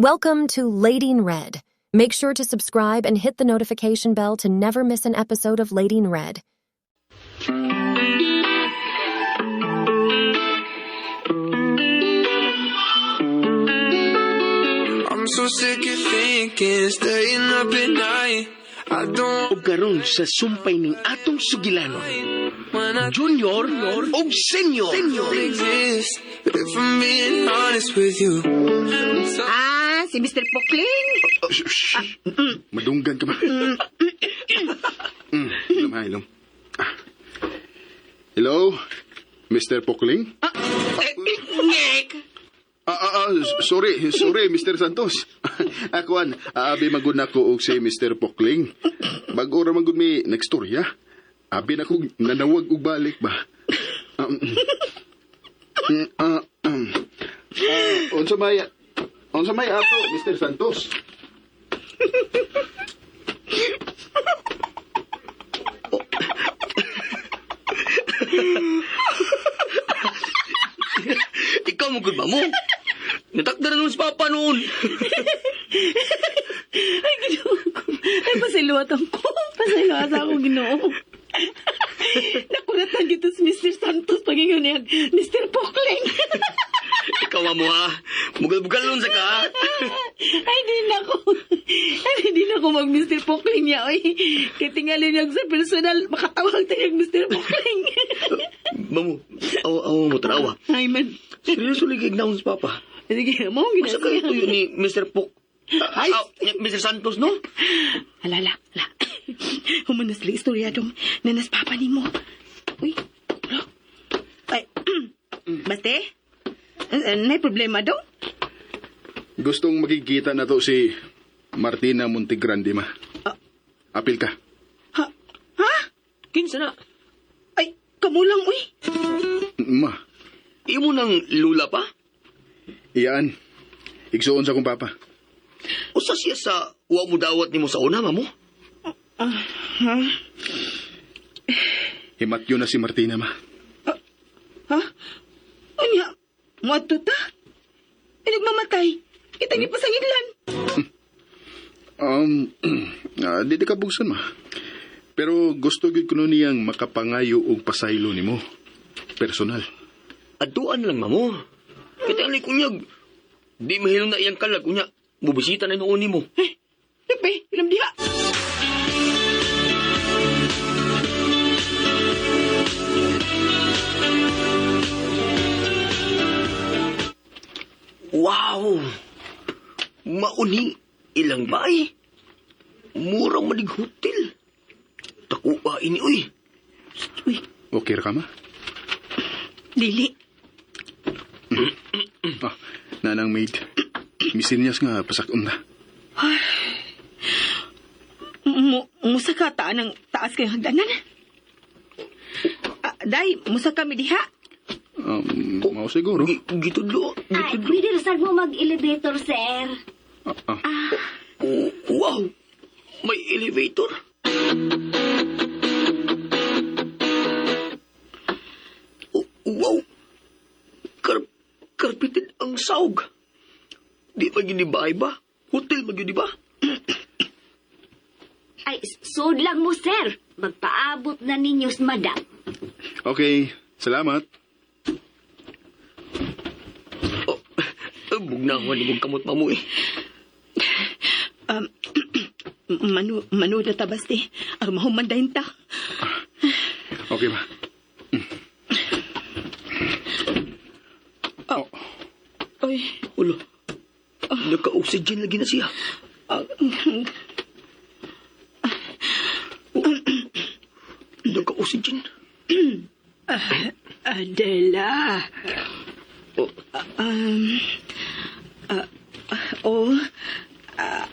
Welcome to Lady in Red. Make sure to subscribe and hit the notification bell to never miss an episode of Lady in Red. I'm so sick of thinking, staying up at night. I don't Og karon sa sumpay ning atong sugilanon, when I junior og senior. don't exist. But if I'm being honest with you, I'm sorry. Ah, si Mr. Pokling. Oh, shh, shh. Madunggan ka ba? Ilom ha, ilom. Ah. Hello, Mr. Pokling? Ngek. Sorry, sorry, Mr. Santos. Akuan, aabi magud na ko og si Mr. Pokling. Bag-o ra man gud mi nagstorya. Abi na kog nanawag og balik ba. Unsa may ato, Mr. Santos? Ikaw mo gud ba mo? Natakda na noon si Papa noon. Ay, Ginoo ko. Ay, pasayloatan ko. Pasayloatan ako, Ginoo. Nakuratan gito si Mr. Santos pagingon niya, Mr. Pokling. Ikaw mo ha. Bugal-bugal noon sa ka. Ha? Ay, di na ko. Ay, di na ko mag Mr. Pokling niya. Oy, kay tingali niya sa personal, makatawag tayo Mr. Pokling. Mamu, awa awa mo tarawa. Ay, man. Seryoso lagi ignaon si Papa. Sige, mo Usa kayo tuyo ni Mr. Pok. Ay. Ah, Mr. Santos, no? Alala, ala. Humanas lang istorya dong. Nanas papa ni mo. Uy, bro. Ay, baste? May problema dong? Gustong makikita na to si Martina Montegrande, ma. Apil ka. Ha? Ha? Kinsa na? Ay, kamulang, uy. Ma, Imo nang lula pa? iyaan. Igsuon sa kong papa. Usa siya sa wa mo dawat nimo sa una, mamo? Ha? Himatyo na si Martina, ma. Ha? Unya, muadto ta? Ay, nagmamatay. Kita ni pasanginlan. Di di ka bugson, ma. Pero gusto gyud kuno niyang makapangayo og pasaylo nimo. Personal. Aduan lang, mamo. Kita ang kunyag. Di mahilom na iyang kalag, unya. Bubisita na noon nimo. Eh, Pepe, ilam diha. Wow! Mauni ilang bay. Mura manig hotel. Takuha ini, uy. Uy, Okay ra ka, ma? dili. Ah, nanang maid. Misinyas nga pasakon na. Musa ka taan ng taas kay hagdanan. Ah, day, musa kami diha. Mao siguro. Gitudlo, Ay, gitudlo. pwede rin mo mag-elevator, sir. Ah, ah. Oh, wow! May elevator. Oh, wow! Carpeted ang saog. Di pa gyud ni bahay ba? Hotel ba gyud di ba? Ay, sud lang mo, sir. Magpaabot na ninyo, madam. Okay, salamat. Oh, bugnawan ni mong kamot mamo eh. Manu na tabaste. Ang mahumandahin ta. Okay ba? Oh. Uy. Ulo. Naka-oxygen lagi na siya. Naka-oxygen. Adela. Oh, Oh,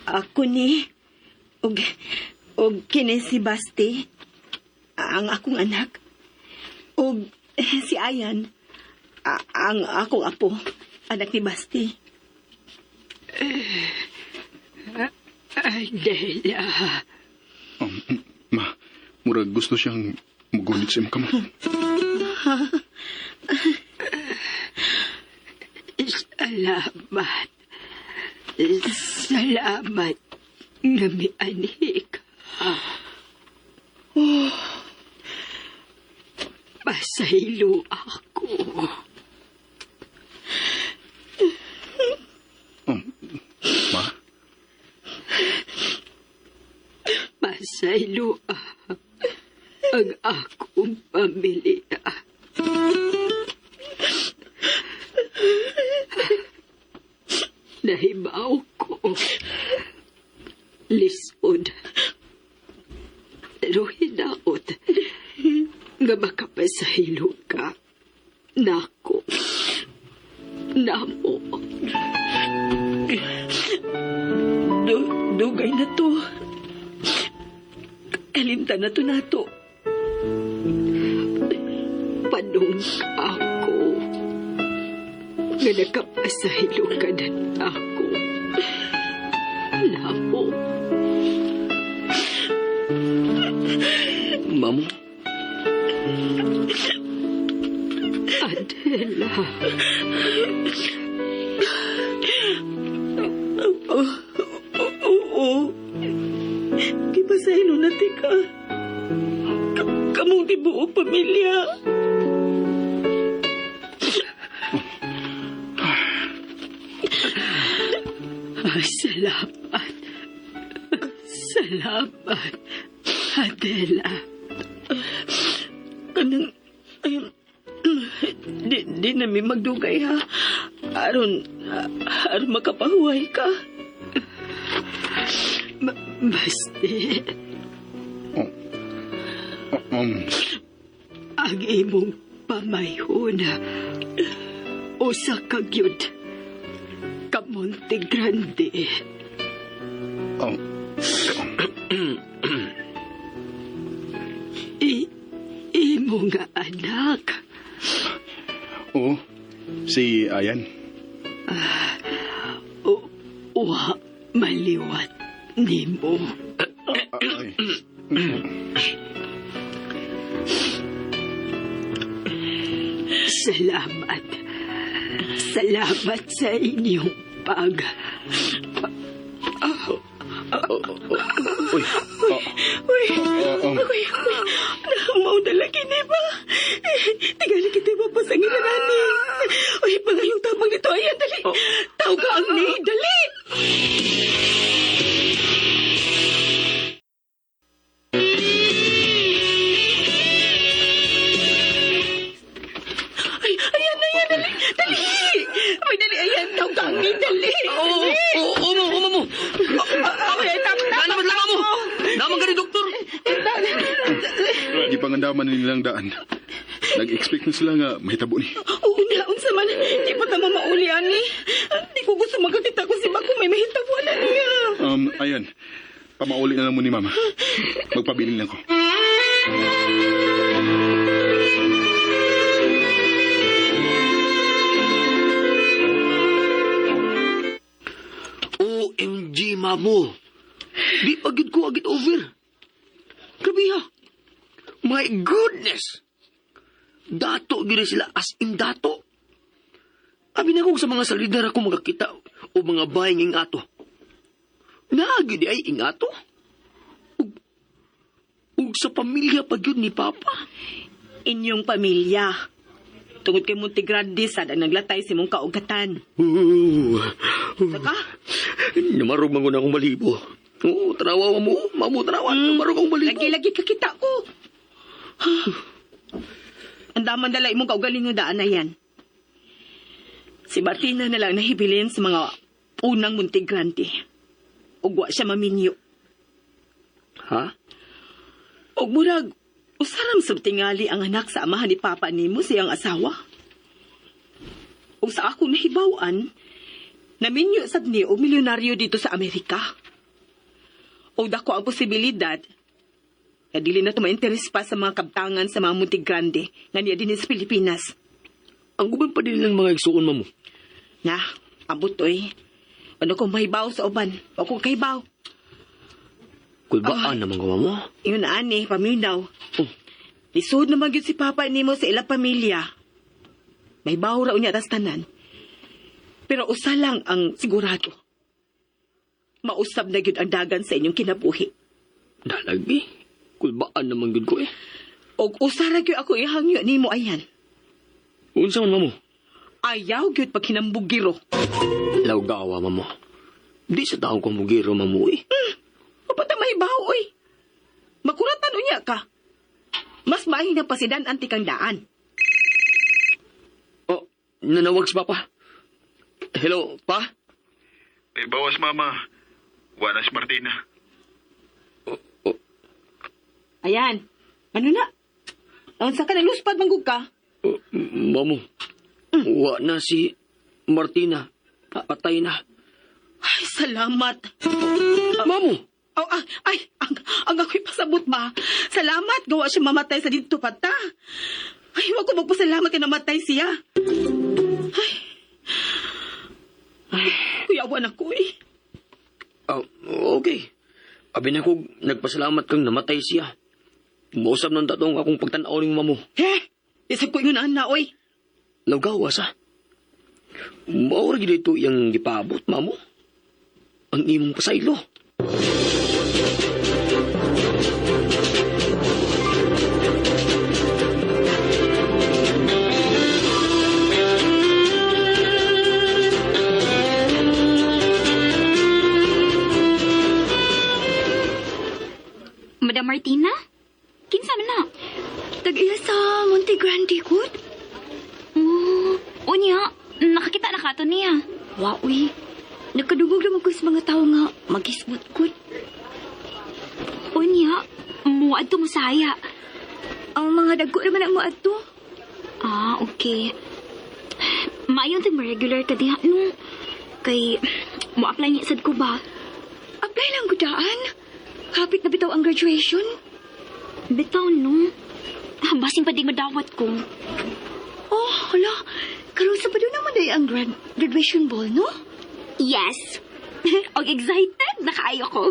ako ni og kini si Basti, ang akong anak. Og si Ayan, ang akong apo, anak ni Basti. Adela. Ma, murag gusto siyang mugunit sa imong kamot. Salamat. Salamat nga mianhi ka. Oh, pasaylo ako. Ma? Pasaylo ang akong pamilya. Nahibaw ko. Lisod. Pero hinaot nga makapasaylo ka. Nako. Namo. Dugay na to. Kalimtan na to nato. Panong ako nga nakapasaylo ka na ako. Namo. Mamo, Adela. Oo. Gipasaylo na tika. Kamong tibuok pamilya. Ah, salamat. Salamat, Adela. Kanang, ay, di na mi magdugay ha. Aron, aron makapahuway ka. Basti, Oh. Ang imong pamayhuna. Usa ka gyud ka Monte Grande. Oh. Imo nga anak. Oo. Si Ayan. O, wa maliwat nimo. Ay. Salamat. Salamat sa inyong pag... Uy, Uy, Oh, ako'y, ako'y, nahamaw na lagi ni ba? Tingali kita mapasangin na nani. Uy, pangayong tabang nito, ayan, dali. Tawag ka ang ni, dali. Ay, ayan, ayan, dali, dali. Ay, dali, ayan, tawag ka ang ni, dali. Oo, oo, oo, mo, oo, mo. Ay, tap, tap, Naman lang mo. Naman gani, doktor. Gipangandaman na nilang daan. Nag-expect na sila nga mahitabo ni. Oo na, unsa man. Di pa tama mauli, ani. Di ko gusto magkakita ko si Bako may mahitabuan na niya. Ayan. Pamauli na lang mo ni Mama. Magpabilin lang ko. OMG, mamo. Di pa gid ko agit over. Grabe ha. My goodness. Dato gid sila as in dato. Abi na kong sa mga salidar ako magakita o mga baying ingato. Naa gyud ay ingato. Ug sa pamilya pa gyud ni Papa. Inyong pamilya. Tungod kay Montegrande sad ang naglatay si mong kaugatan. Ooh. Saka, Namarog man ko na akong malibo. Oo, tanawa mo. Mamo, tanawa. Namarog akong malibo. lagi-lagi kakita ko. Ang daman dala imong kaugaling nga daan na yan. Si Martina na lang nahibilin sa mga unang Montegrande. Ug wa siya maminyo. Ha? Og murag, usaram sa tingali ang anak sa amahan ni Papa nimo siyang asawa. Ug sa akong nahibaw-an, naminyo sad ni og milyonaryo dito sa Amerika. Og dako ang posibilidad nga dili na to ma-interes pa sa mga kabtangan sa mga Montegrande nga niya dinhi sa Pilipinas. Ang guban pa din ng mga igsuon, mamo. Na, abot oy. Ano kung mahibaw sa uban? O kung kahibaw. Kulbaan naman ko, mamo. Yun na ani, paminaw. Oh. Lisod naman gyud si Papa nimo sa ilang pamilya. May baho raw niya tas tanan. Pero usa lang ang sigurado. Mausab na gyud ang dagan sa inyong kinabuhi. Dalagi. Kulbaan naman gyud ko eh. Og usara gyud ako ihangyo nimo ayan. Unsa man, mamo? Ayaw gyud paghinambugiro. Lawgawa, mamo. Di sa taong kumugiro, mamo eh. Upata mahibaw oy. Makuratan unya ka. Mas maayo na pasidan anti kang daan. Oh, nanawag si Papa. Hello, Pa? Eh, bawas mama. Wala si Martina. Oh, Ayan. Ano na? Unsa ka naluspad manggug ka? oh, mamo. Wa na si Martina. Patay na. Ay, salamat. Mamo! Oh, ah, ay, ang ako'y pasabot ba? Salamat, gawa siya mamatay sa dito pata. Ay, wag ko magpasalamat kay namatay siya. Ay. Ay, kuyawan ako eh. Oh, okay. Abi na ko, nagpasalamat kang namatay siya. Mausap ng tatong akong pagtanaw ni mamo. Eh, isip ko yun na, oy. Lawgawa sa. Maura gid ito iyang gipaabot, mamo. Ang imong pasaylo. Madam Martina? Kinsa man na? Tag-iya sa Monte Grande, good? Oh, unya, nakakita na kato niya. Wa, uy. Nakadungog naman ko sa mga tao nga magisbot, good. Unya, muadto mo saya. Ang mga dagko naman ang moadto. Ah, okay. Maayon tag regular ka diha no. Kay mo-apply niya sad ko ba? Apply lang ko daan. Kapit na bitaw ang graduation. Bitaw no. Ah, basin pa di madawat ko. Oh, hala. Karon sa pa naman ay ang graduation ball, no? Yes. Og excited na kaayo ko.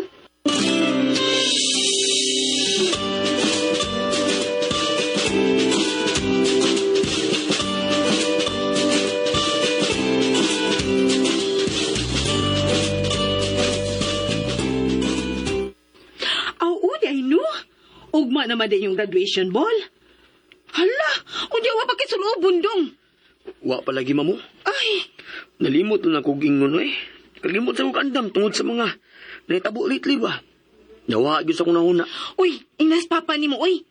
Aw, uli ay no. Ugma naman din yung graduation ball. Hala, unya wa pa kisulubon dong. Wa palagi, mamo. Ay, Nalimot na ako ingon eh. Kalimot sa kong andam tungod sa mga nahitabo lately ba. Nawa gyud sa akong nahuna. uy, ingnas papa nimo, uy.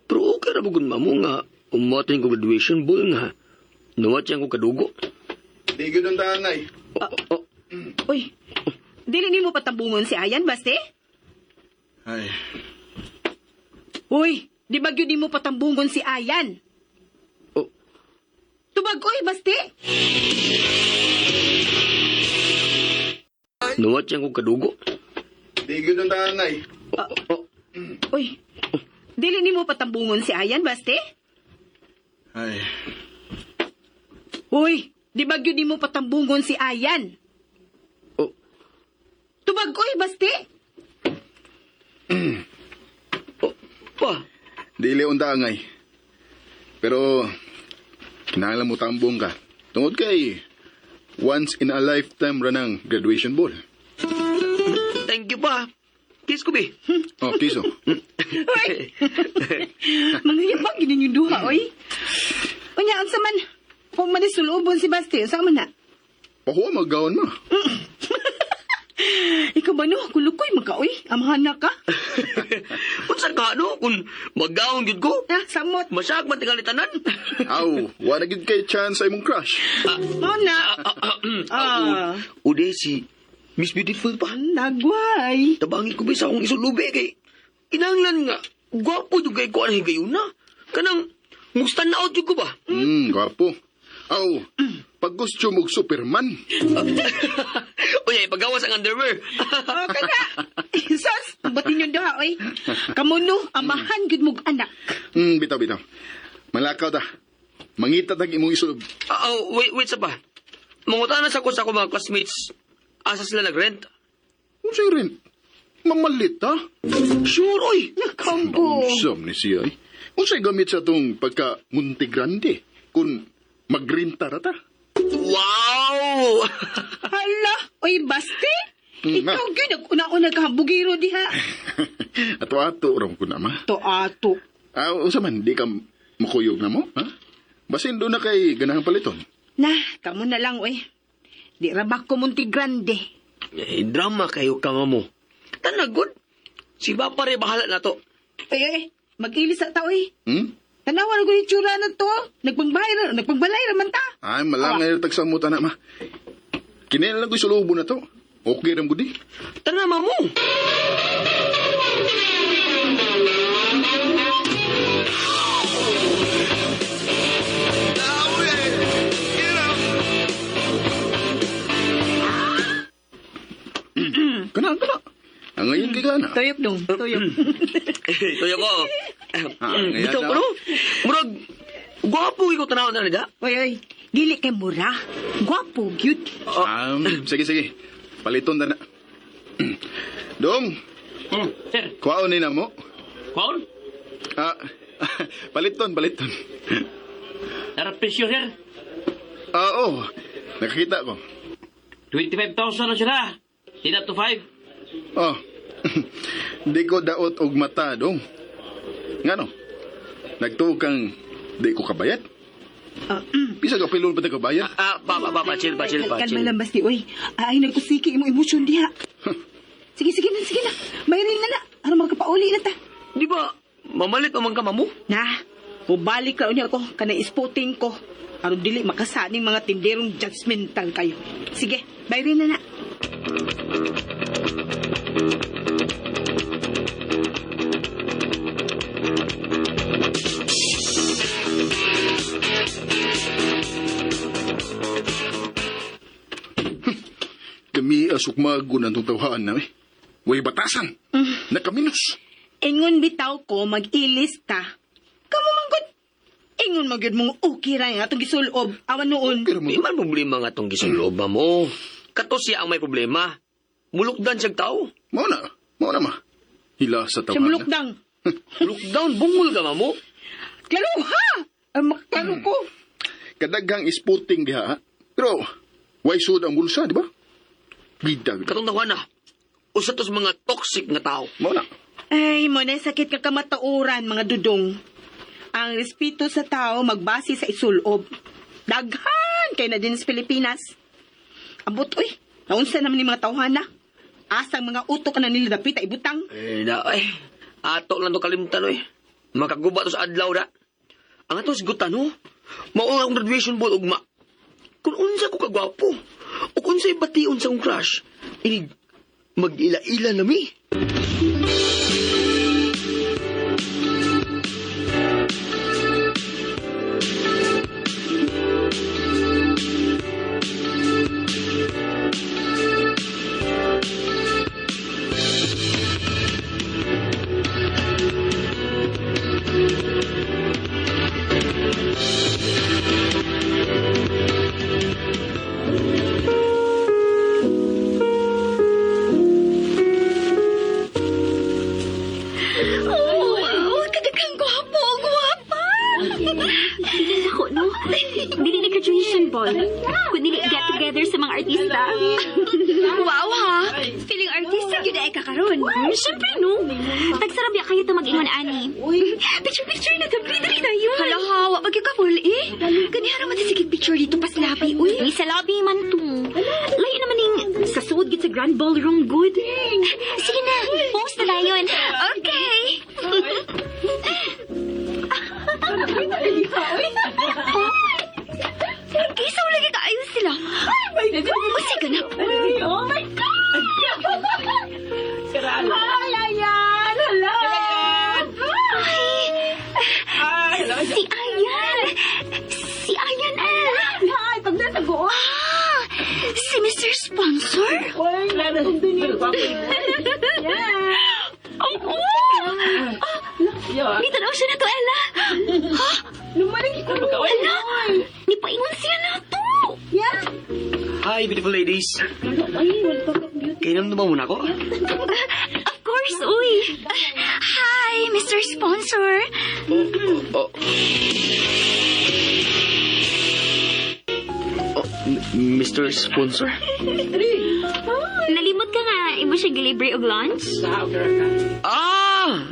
Pero okay ra bugon mamo nga umatin ko graduation ball nga. Nawat siya ko kadugo. Di gud ang dangay. Oh, oh, Uy, dili nimo patambungon si Ayan, baste? Ay, Uy, di ba gyud nimo patambungon si Ayan? oh. Tubag, uy, baste! Nawat siya ko kadugo. di gud ang dangay. Oh, oh, Uy, dili nimo patambungon si Ayan, baste? Ay, Uy, di ba gyud nimo patambungon si Ayan? oh. Tubag, uy, baste! Oh, pa. dili ang dangay. Pero kinahanglan mo tambong ka. Tungod kay once in a lifetime ra ng graduation ball. Thank you pa. Kiss ko be. Oh, kiso. Uy! Manghiyabag yun yung duha, uy. Unya, unsa man? Kung man sulubon si Basti, unsa man na? Pahuwa maggaon mo. Ikaw ba no? Kulukoy man ka, uy. Amahan na ka. Unsa ka no kung maggaon gyud ko? Ah, samot. Masag man tingali tanan. Aw, wala gid kay chance sa imong crush. Mao na. Ah. Ude si Miss Beautiful pa. Nagway. Tabangi ko ba sa akong isulubi kay kinahanglan nga gwapo jud kay ko ang higayuna. Kanang mustan na out jud ko ba? Gwapo. Aw, pag gusto mo og Superman. Uy, pagawas ang underwear. Oh, kana. Sus, batin yung duha, oy. Kamuno, amahan gud mog anak. Bitaw bitaw. Malakaw ta. Mangita tag imong isulob. Oh, wait, wait sa pa. Mangutana sa ko sa akong mga classmates. Asa sila nag-rent? Unsay rent? Mamalit ha? Sure, oy. Nakambo. Unsam ni siya eh. Unsay gamit sa tong pagka Monte Grande kung magrenta ra ta. Wow! Hala, oy, Basti. Ma. Ikaw gyud nag-una-una ka hambugiro diha. Ato-ato ra ko na, ma. To ato. Ah, unsa man, di ka makuyog na mo, ha? Basin doon na kay ganahang paliton. Na, kamo na lang oy. Di ra ba ko Monte Grande. Eh, drama kayo ka, mamo. Tanagod. Si Papa rin bahala na to. Ay, ay, mag-ilis sa tao eh. Hmm? Tanawa na ko yung tsura na to. Nagpangbahay ra, nagpangbalay ra man ta. Ay, malangay ah. tagsamot anak ma. Kinailan lang ko'y sulubo na to. Okay ram gudi. Tana, mamo. Kana, kana. Ang ngayon kay kana. Tuyok dong, tuyok. Tuyo ko. Ah, ngayon Bitaw na. ko, no? Murag, gwapo ikaw tanaw na nila. Oy, oy, dili kay mura. Gwapo gyud. Sige, sige. Paliton na na. Dong, Sir, kuwaon ni na mo. kuwaon? Ah, paliton, paliton. Tara presyo, sir. Ah, oh. Nakakita ko. 25,000 na sila. Tina to 5. Oh. Di ko daot og mata, dong. Ngano? Nagtuo kang di ko kabayad? Ah, Bisa ka pilon pa ta kabayad? Ah, papa, papa, chill pa, chill pa, Kalma chill. lang basti, oy. Ay, nagkusiki imo emosyon diha. Sige, sige na, sige na. Mayroon na na. Aron makapauli na ta. Di ba, mamalit pa man ka, mamo? Na, mubalik ra unya ko kanang isputing ko. Aron dili makasaning mga tinderong judgmental kayo. Sige, bayrin na na. Kami asukmago na itong tawhaan na eh. Way batasan. Nakaminos. Ingon bitaw ko mag-ilis ta. Kamo manggod. Ingon magyud mong okay ra nga atong gisulob awan noon. Pero mo, Di man problema nga itong gisulob, mamo. Kato siya ang may problema. Mulukdan siyang tao. mao na. Mao na ma. Hila sa Siya tawhaan. mulukdang. Lockdown, bungol ka, mamo. Klaro ha. Ang maklaro ko. Kadaghang isputing diha. ha? Pero, way sud ang bulsa, di ba? Gidag. Katong tawa na. Usa to sa mga toxic nga tao. Mao na. Ay, mo na sakit ka kamatauran mga dudong. Ang respeto sa tao magbase sa isulob. Daghan kay na din sa Pilipinas. Abot oy, naunsa naman ni mga tawhana. Asang mga utok na nila dapita ibutang. Eh, da, eh. Ato lang to kalimtan, oy. Makaguba to sa adlaw, da. Ang ato sigutan, no? Mao ang akong graduation ball, ugma. Kung unsa ko kagwapo, o kung unsa'y bation sa akong crush, inig, mag-ila-ila na mi. Oh, wow! Kadaghang gwapo! Gwapa! Feeling ako, no? Dili na graduation ball. Kundi get together sa mga artista. Wow, ha? Feeling artista gyud ay kakaron. Siyempre, no? Tagsarap ya kayo ito mag-ingon, ani. Picture-picture na tabi dali na yun. Hala, ha, wa pa gyud ka full eh. Ganiha ra man sige picture dito pas labi, uy. May sa lobby man to. Layo naman ning sa suod gid sa grand ballroom good. Sige na, post na dayon. Okay. Kisa wala lagi kaayo sila. Usi ganap. Oh my God! Hi, Ayan! Hello! Ay, si Ayan. Si Ayan, eh. Hi, pag nasa buo. Ah, si Mr. Sponsor? Oo! Ah, Dito daw siya na to, Ella. Ha? Hala! Nipaingon siya na to. Hi, beautiful ladies. Kailan na ba muna ako? Of course, uy. Hi, Mr. Sponsor. Oh. Oh, Mr. Sponsor? Nalimot ka nga, imo siya gilibre og lunch? Ah!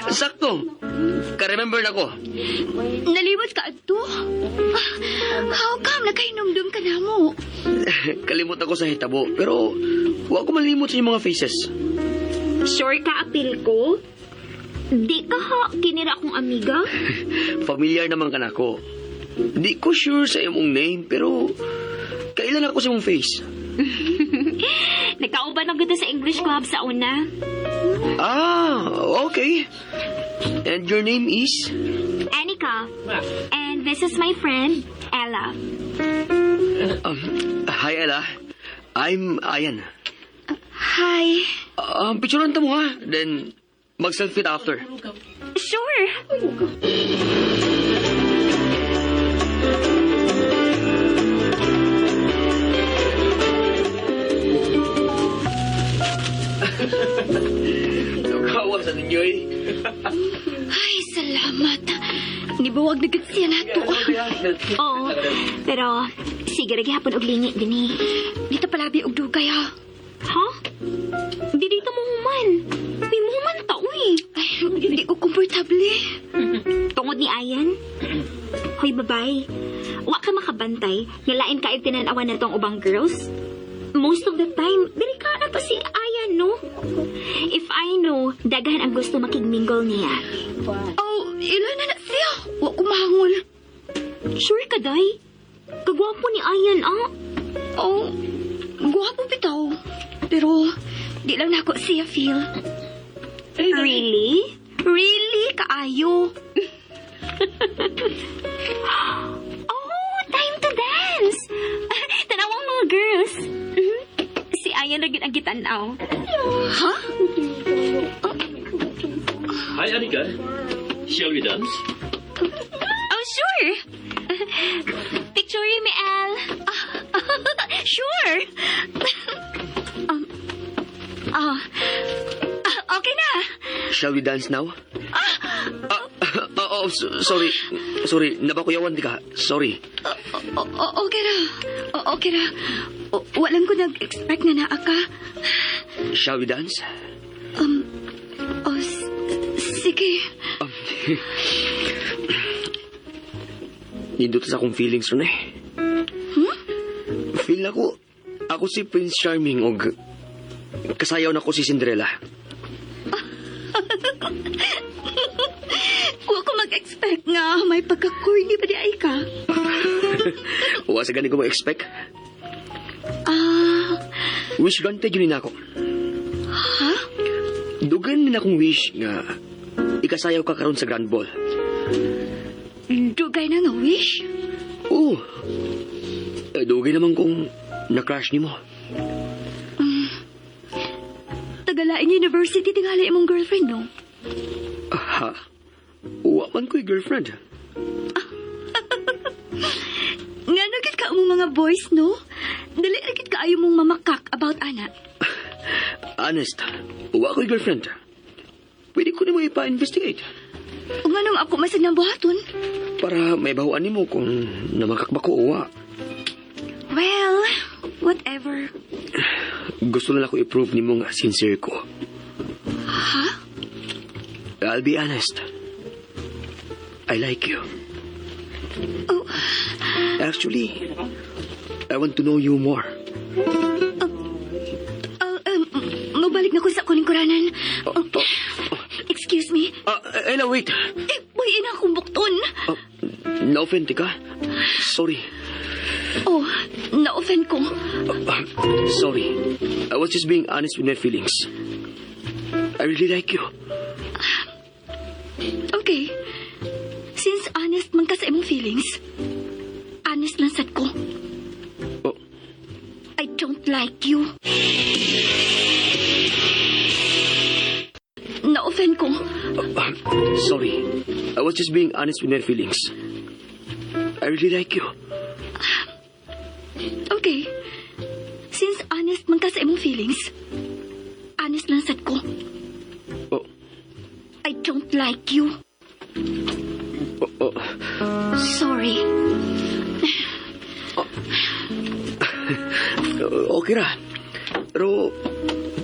Sakto. Ka-remember na ko. Nalimot ka adto? Ah, how come nakahinumdum ka na mo? Kalimot ako sa hitabo, pero wa ko malimot sa inyong mga faces. Sure ka, apil ko? Di ka ha, kinira akong amiga? Familiar naman ka nako. Di ko sure sa imong name, pero kailan ako sa imong face? Nagkauban ako sa English Club sa una. Ah, okay. And your name is? Anika. And this is my friend, Ella. Hi, Ella. I'm Ayan. Hi. Picturean ta mo ha. Then, mag-selfie ta after. Sure. Nagawa sa ninyo eh. Ay, salamat. Nibuwag na gud siya nato. Oo. Pero, sige, ra gihapon og lingi dinhi. Dito palabi og dugay ha. Ha? Di dito mo human. Uy, muhuman ta, uy. Ay, hindi ko komportable. Tungod ni Ayan. Hoy, babay. Wa ka makabantay. Nga lain kaayo tinanawan na tong ubang girls. Most of the time, dili ka na to si Ayan, no? If I know, daghan ang gusto makigmingle niya. Oh, ila na na siya. Wa ko mahangol. Sure ka, day? Kagwapo ni Ayan, ah. Oh, guwapo bitaw. Pero, di lang nako siya feel. Really? Really, kaayo. Oh, time to dance! Tanawang mga girls. Si Ayan ra gyud ang gitan-aw. Ha? Hi, Anika. Shall we dance? Oh, sure! Picture me, El. Sure. Ah, okay na. Shall we dance now? Ah, oh, sorry. Sorry, nabakuyawan di ka. Sorry. Okay ra. Okay ra. Walang ko nag-expect na naa ka. Shall we dance? Oh, sige. Nindot sa akong feelings ron eh. Feel ako, ako si Prince Charming og kasayaw na ko si Cinderella. Wa ko mag-expect nga may pagka-corny pa di ay ka. Wa sa gani ko ma-expect. Ah, Wish granted yun ako. Ha? Dugan ni akong wish nga ikasayaw ka karon sa Grand Ball. Dugay na nga wish? Oo. Eh, dugay naman kung na-crush nimo. Tagalaing university tingali imong girlfriend, no? Ha? Wa man ko'y girlfriend. Nga gid ka mong mga boys, no? Dali ra gid kaayo mong mamakak about ana. Honest, wa ko'y girlfriend. Pwede ko nimo ipa-investigate Ug nganong ako man sad nang buhaton? Para may bahuan nimo kung namakak ba ko o wa. Well, whatever. Gusto lang ako i-prove nimo nga sincere ko. Ha? I'll be honest. I like you. Oh. Actually, I want to know you more. Oh, mabalik na ko sa kulingkuranan. Oh, oh, Excuse me. Ah, Ella, wait. Eh, boy, ina akong bukton. Oh, na-offend ka? Sorry. Oh, na-offend ko. Sorry. I was just being honest with my feelings. I really like you. Okay. Since honest man ka sa imong feelings, honest lang sad ko. Oh. I don't like you. Na-offend ko. Sorry. I was just being honest with my feelings. I really like you. Okay. Since honest man ka sa imong feelings, honest lang sad ko. Oh. I don't like you. Oh. Sorry. Okay ra. Pero,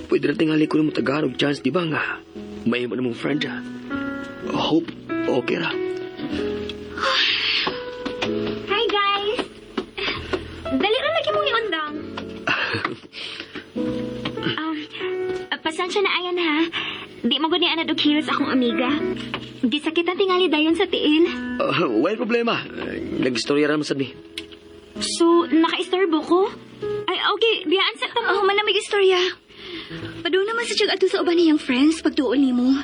pwede na tingali ko na mo tagahan og chance, di ba nga? May mo na mong friend. Hope, okay ra. Hi, guys! Dali ra lagi mong iundang. um, pasensya na ayan ha. Di mo gani anad og heels akong amiga. Gisakitan tingali dayon sa tiil. Well, problema. Nag-istorya ra man sad mi. So, nakaistorbo ko? Ay, okay, biyaan sa tamo. Oh, man na may istorya. Padung naman sa tiyag ato sa uban niyang friends pagtuon nimo.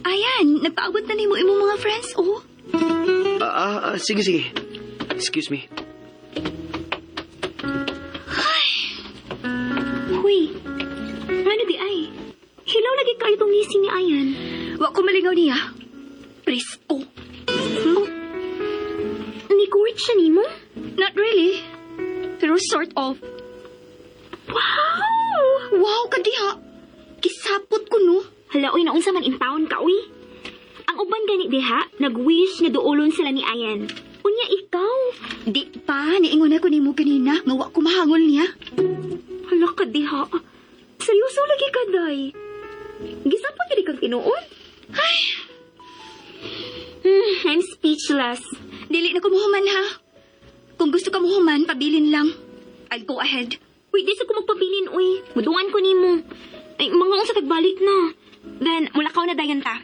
Ayan, nagpaabot na nimo imong mga friends, oh. Sige, sige. Excuse me. Huy, ano di ay? Hilaw lagi kayo itong ngisi ni Ayan. Wa ko malingaw niya. Presko. Oh, ni-court siya nimo? Not really. Pero sort of. Wow! Wow, kadiha. Kisapot ko, no? Hala, uy, naunsa man in town ka, uy. Ang uban gani diha, nag-wish nga duolon sila ni Ayan. Unya ikaw. Di pa, niingon ako nimo kanina nga wa ko mahangol niya. Hala ka diha. Seryoso lagi ka, day. Gisapot diri kang tinuod. Ay. I'm speechless. Dili na ko muhuman ha. Kung gusto ka muhuman, pabilin lang. I'll go ahead. Uy, di sa ko magpabilin, uy. Muduan ko nimo. Ay, mga unsa tagbalik na. Then, mulakaw na dayon ta.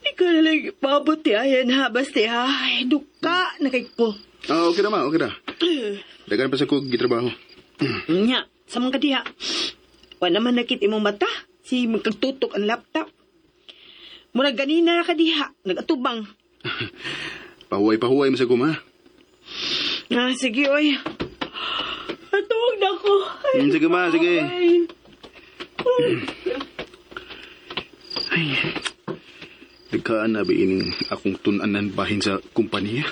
Ikaw na lang pabuti, ayan ha, basta ha. Ay, duka na kay ko. Okay na ma, okay na. Dagan pa sa kog gitrabaho. Nya, sa mga kadiha. Wa naman nakit imong mata. Si magkagtutok ang laptop. Murag ganina ka diha, nagatubang. Pahuway-pahuway mo sa kuma. Ah, sige, oy. Atuwag na ko. Ay, Sige ma, sige. ay. Ay. Nagkaan na ba ining akong tunanan bahin sa kumpanya?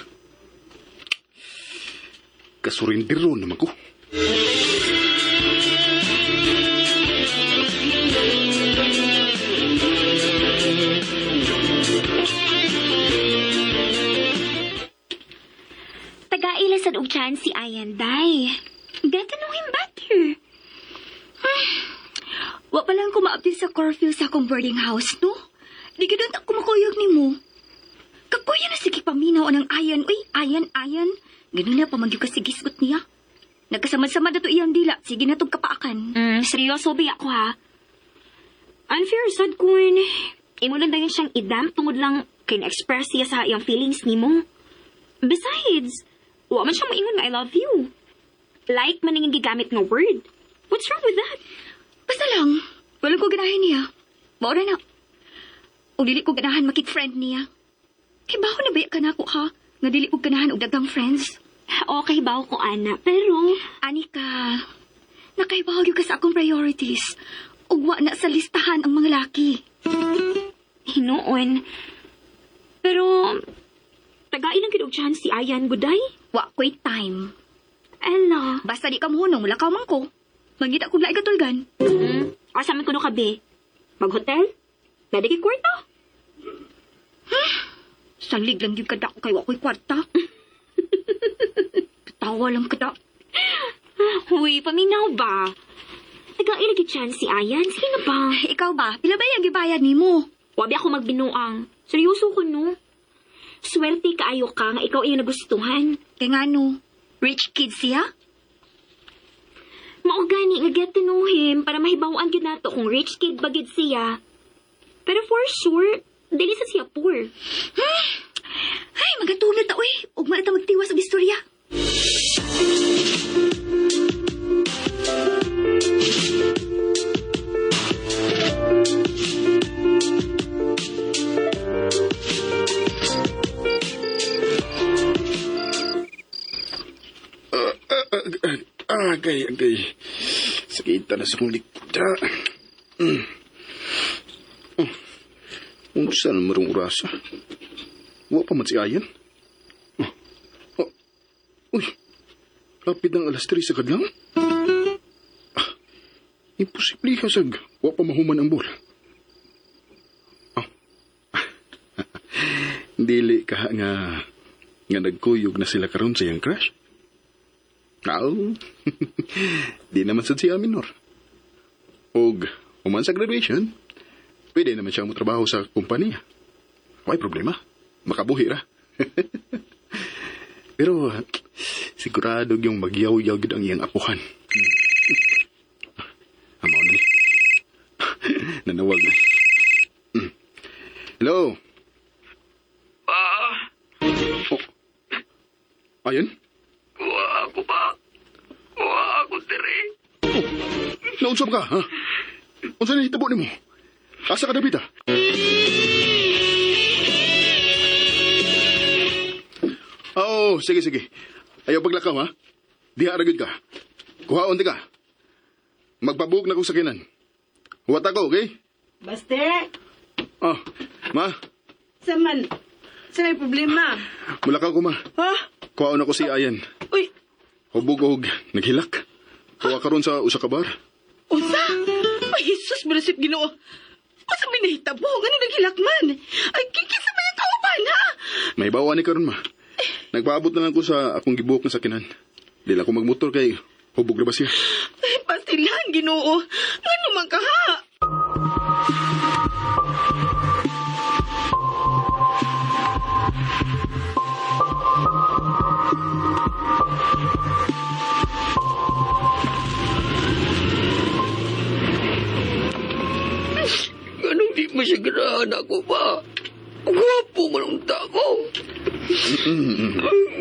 Kasurindiro naman ko. Tagaila sad og chance si Ayan, day. Get to know him better. Wa pa lang ko ma-update sa curfew sa akong boarding house, no? Di ka doon ako makuyog nimo. Kakuya na sige paminaw anang ayan. Uy, ayan, ayan. Ganun na, pamagyo ka si gisgot niya. Nagkasamad-samad na to iyang dila. Sige na tong kapaakan. Seryoso ba ako ha? Unfair sad kun. Imo lang dayon siyang idam tungod lang kay na-express siya sa iyang feelings nimo. Besides, wa man siya moingon nga I love you. Like man ang gigamit nga word. What's wrong with that? Basta lang, wala ko ganahin niya. Maura na. O dili ko ganahan makik-friend niya. Kay baho na ba ka na ako ha? Nga dili ko ganahan og daghang friends. Okay ba ko ana, pero Anika, nakaibaw gyud ka sa akong priorities. Ug wa na sa listahan ang mga laki. hinuon. Pero tagain ang og chance si Ayan guday. Wa ko'y time. Ella. Basta di ka mohunong, lakaw man ko. Mangita kong laing katulgan. Asa man kuno ka be? Mag-hotel? Dali kay kwarta. Salig lang yung kada ko kay wa ko'y kwarta. Tawa lang kada. Huy, paminaw ba? Tagain ang chance si Ayan. Sige na ba? Ikaw ba? Pila ba yung gibayad nimo? Wabi ako magbinuang. Seryoso ko no. Swerte kaayo ka nga ikaw iyong nagustuhan. Kay ngano, rich kid siya? Mao gani nga get to know him para mahibaw-an gyud nato kung rich kid ba gyud siya. Pero for sure, dili sa siya poor. Ay, magatulad ta, uy. Ug man ta magtiwas og istorya. Agay, agay. Sakita na sa kong likod. Unsa na marong orasa? Wa pa man si Ayan. Oh. Oh. Uy, lapit ng 3:00 sa kadlawon. Ah, imposible kasag. Wa pa mahuman ang bol. Oh. Dili ka nga nga nagkuyog na sila karon sa iyang crush. Aw, di naman sad siya minor. Og human sa graduation, pwede naman siya motrabaho sa kumpanya. Way problema. Makabuhi ra. Pero sigurado yung magyaw-yaw gid ang iyang apuhan. Amaw na ni. Nanawag na. Hello? Pa, Oh. Ayun? kuha ako pa. Kuha ako diri. Oh. Naunsap ka, ha? Unsa ni hitabo nimo? Asa ka dapita? Oo, sige, sige. Ayaw paglakaw, ha? Diha ra gyud ka. Kuhaon di ka. Magpabuok na ko sa kinan. Huwat ako, okay? Baste, Oh, ma, sa man, sa may problema? mulakaw ko, ma. Ha? Kuhaon ako si Ayan. Uy, Hubog og naghilak. Kuha karon sa usa ka bar. unsa? Ay, Jesus, Marisip Ginoo. Unsa may nahitabo? Ngano naghilak man? Ay, kikisa ba yung kauban, ha? May bawa ni karon ma. Nagpaabot na lang ko sa akong gibuok na sakinan. Di lang ko magmotor kay hubog na ba siya. Ay, pastilan, Ginoo. Ngano man ka, ha? Anong di mo siya ganahan ako pa? Gwapo man unta ko.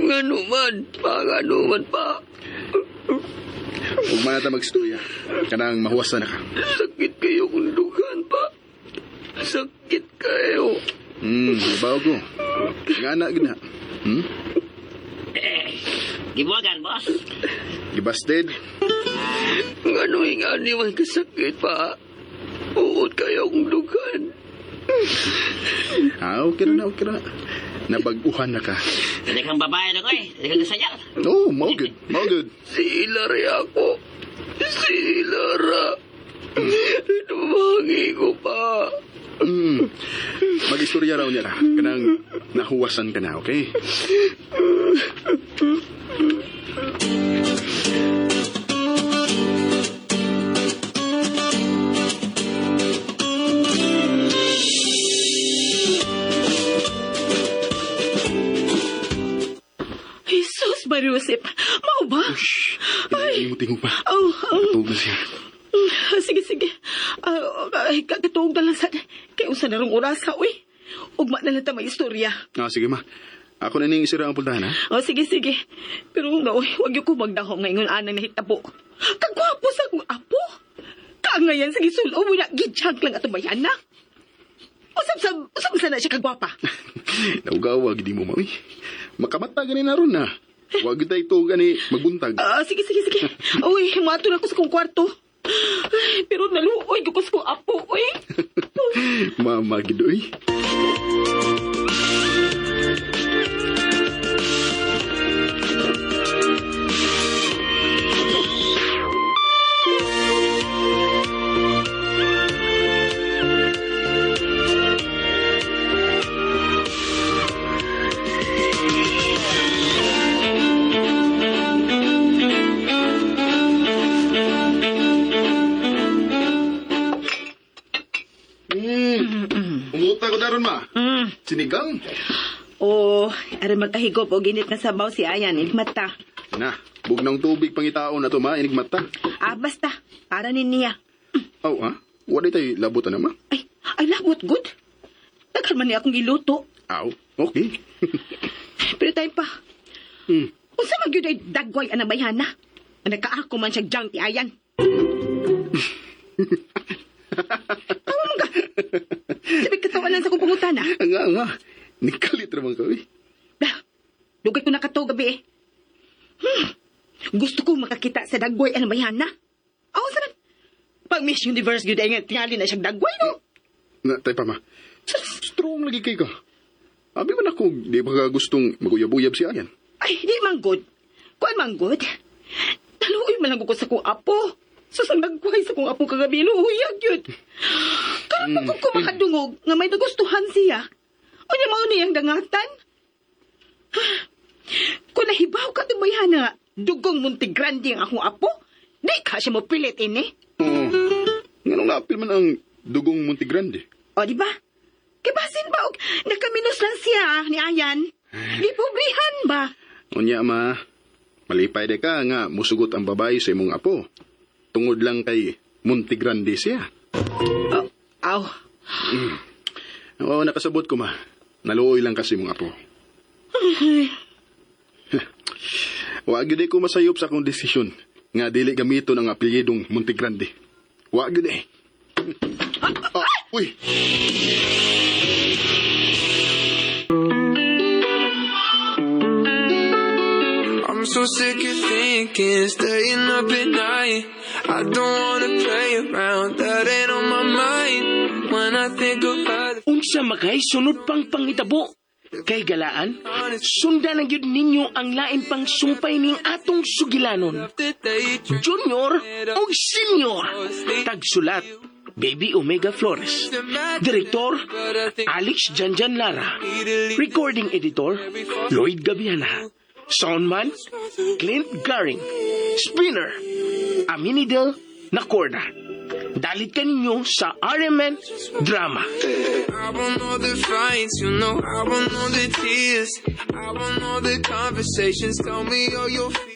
Ngano man, pa, ngano man pa. Ug man na ta magstorya. Kanang mahuwasan na ka. Sakit kayo kung dugan pa. Sakit kayo. Bawo ko. Ngana gid na. Gibuwagan, boss. Gibasted. Ngano ingani man kasakit pa. Uot kayo kung dugan. Ah, okay na, okay na. Nabag-uhan na ka. Dali kang babae na ko eh. Dali kang kasayal. Oh, mao good. Mao good. Si Hilary ako. Si Hilara. Tumangi ko pa. Mag-istorya raw niya ra. Kanang nahuwasan ka na, okay? Jesus, Marisip. Mao ba? Shh. Ay. Mo tingog pa. Oh, oh. Tuog na siya. Sige, sige. Ay, katuog na lang sa... Kay usa na rong orasa, uy. Ugma na lang ta may istorya. Ah, sige ma. Ako na ning isira ang pultahan, ha? Oh, sige, sige. Pero nga, uy, wag yung ko magdahom ngayon anang nahitabo. Kagwapo sa akong apo. Kaangayan sa gisulo, wala, gidyag lang ato bayan na. Usab sa na siya kagwapa. Naugawa, gidi mo, mami. Makamata gani na ron, na. Wag tayo ito gani magbuntag. Ah, sige, sige, sige. Uy, mato na ko sa kong kwarto. Ay, pero naluoy ko sa kong apo, uy. Mama, gidoy. Umuta ko daron, ma. Sinigang. Oh, aron magkahigop o ginit na sabaw si Ayan, igmata. Na, bugnang tubig pangitaon na to, ma. Inigmata. Ah, basta, para ni niya. Oh, ha? Wala tayo labutan na, ma. Ay, ay labot, good. Daghan man niya akong giluto. Aw, okay. Pero tayo pa. Unsa man gyud ay dagway ang bayhana? Ang nagkaako man siya junk ti Ayan. Tawa man ka. Sabi katawanan sa kong pangutana. Nga, nga. Nikalit raman ka, eh. Dah, dugay ko nakato gabi eh. Gusto ko makakita sa dagway ang bayhana. Aw, sa man. Pag Miss Universe gyud ay nga tingali na siyang dagway, no? Na, tayo pa, ma. Strong lagi kay ka. Abi man ako, di ba ka gustong maguyab-uyab si Ayan? Ay, di man gud. Kuan man gud. Naluoy man lang ko sa kong apo. Susang nagkuhay sa kong apo kagabi, luuyag yun. Karon pa ko makadungog nga may nagustuhan siya. Unya mao niyang dangatan. Kung nahibaw ka tumayhan na dugong Montegrande ang akong apo, di ka siya mo pilit ini. Oo. Nganong naapil man ang dugong Montegrande? O, di ba? Kibasin ba og nakaminos lang siya ni Ayan? Di pobrihan ba? Unya ma, malipay de ka nga musugot ang babae sa imong apo. Tungod lang kay Montegrande siya. Oh, aw. Oo, nakasabot ko ma. Naluoy lang kasi imong apo. Wa gyud ko masayop sa akong desisyon nga dili gamiton ang apelyidong Montegrande. Wa gyud eh. Ah, uy. I'm so sick of thinking, staying up at night. I don't wanna play around, that ain't on my mind. When I think about it, Unsa makay sunod pang pangitabo? Kay galaan, sundan ang gyud ninyo ang lain pang sumpay ning atong sugilanon. the day Junior o Senior. Tagsulat, Baby Omega Flores. Direktor, Alex Janjan Lara. Recording Editor, Lloyd Gabiana. Soundman, Clint Garing. Spinner, Aminidel Nacorda. Dalit ka ninyo sa RMN Drama. I want all the fights, you know, I want all the tears. I want all the conversations, tell me all your feelings.